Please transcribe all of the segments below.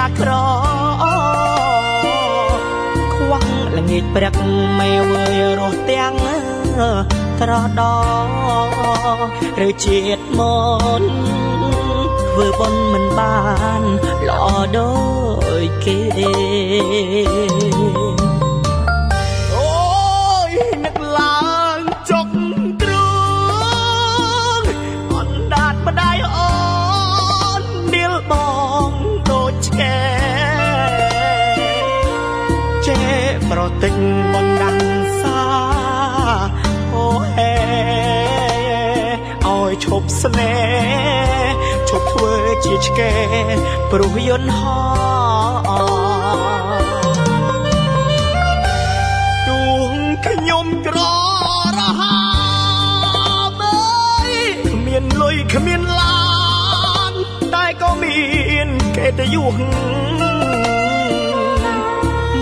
អាក្រខ្វះល្ងាចព្រឹកមេវើយរស់ទាំងត្រដឬជាតិមុនធ្វើបុណ្យមិនបានល្អដូចគេអូយនឹកឡើងចុកទ្រូងអណ្ដាតម្ដាយអូននាលបងដូចឆ្កែចេប្រតិចបណ្ដាំសាអូហេឲ្យឈប់ស្នេហ៍ឈប់ធ្វើជាឆ្កែព្រោះយន្តហោទួងខ្ញុំក្ររហាមអើយគ្មានលុយគ្មានឡានតែក៏មានកិត្តិយស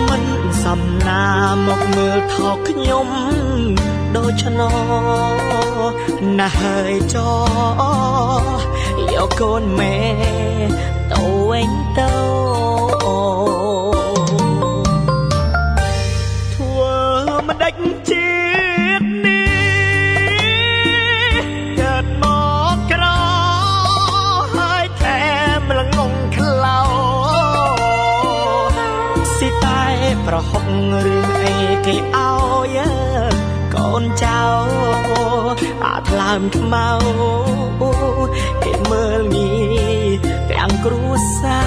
មិនសំណាមកមើលថោកខ្ញុំដូច្នោះណាស់ហើយចោយកកូនម៉ែទៅវិញទៅធ្វើមិនដេចជាតិនេះកើតមកក្រហើយថែមល្ងងខ្លៅស៊ីតែប្រហុករឿងអីគេឲ្យកូនចៅអាថ្លើមខ្មៅគេមើលងាយទាំងគ្រួសា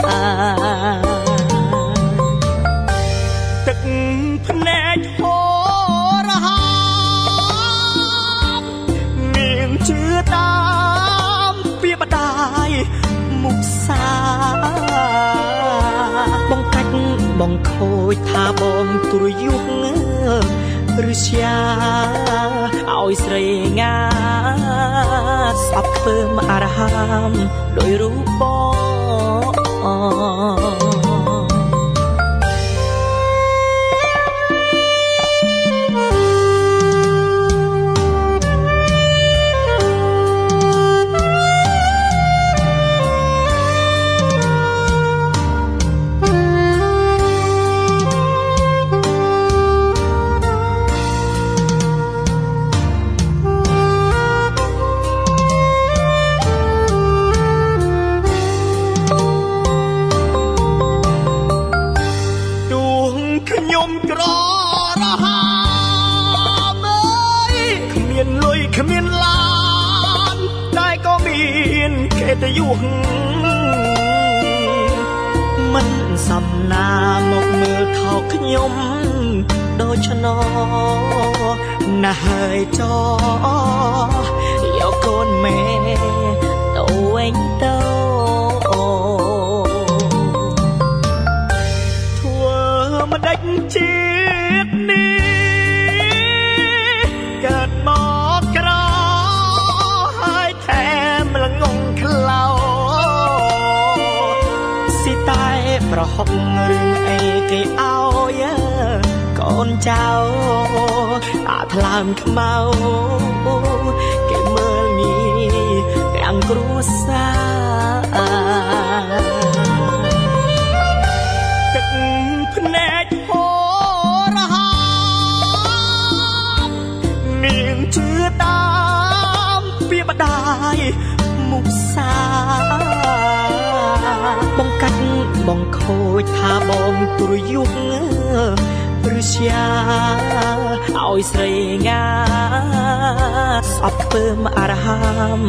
រទឹកភ្នែកហូររហាមនាងជឿតាមពីម្ដាយមុខសាបងកាច់បងខូចថាបងទ្រយុះឬជាឲ្យស្រីងាស្អប់ខ្ពើមអារហាមដោយរូបបង ខ្ញុំក្ររហាមអើយគ្មានលុយគ្មានឡានតែក៏មានកិត្តិយសមិនសំណាមកមើលថោកខ្ញុំដូច្នោះណាស់ហើយចោយកកូនម៉ែទៅវិញទៅធ្វើមិនដេចជាតិនេះកើតមកក្រហើយថែមល្ងងខ្លៅស៊ីតែប្រហុករឿងអីគេឲ្យកូនចៅអាថ្លើមខ្មៅគេមើលងាយទាំងគ្រួសារទឹកភ្នែកហូររហាមនាងជឿតាមពីម្ដាយមុខសាបងកាច់បងខូចថាបងទ្រយុះឬជាឲ្យស្រីងាស្អប់ខ្ពើមអារហាម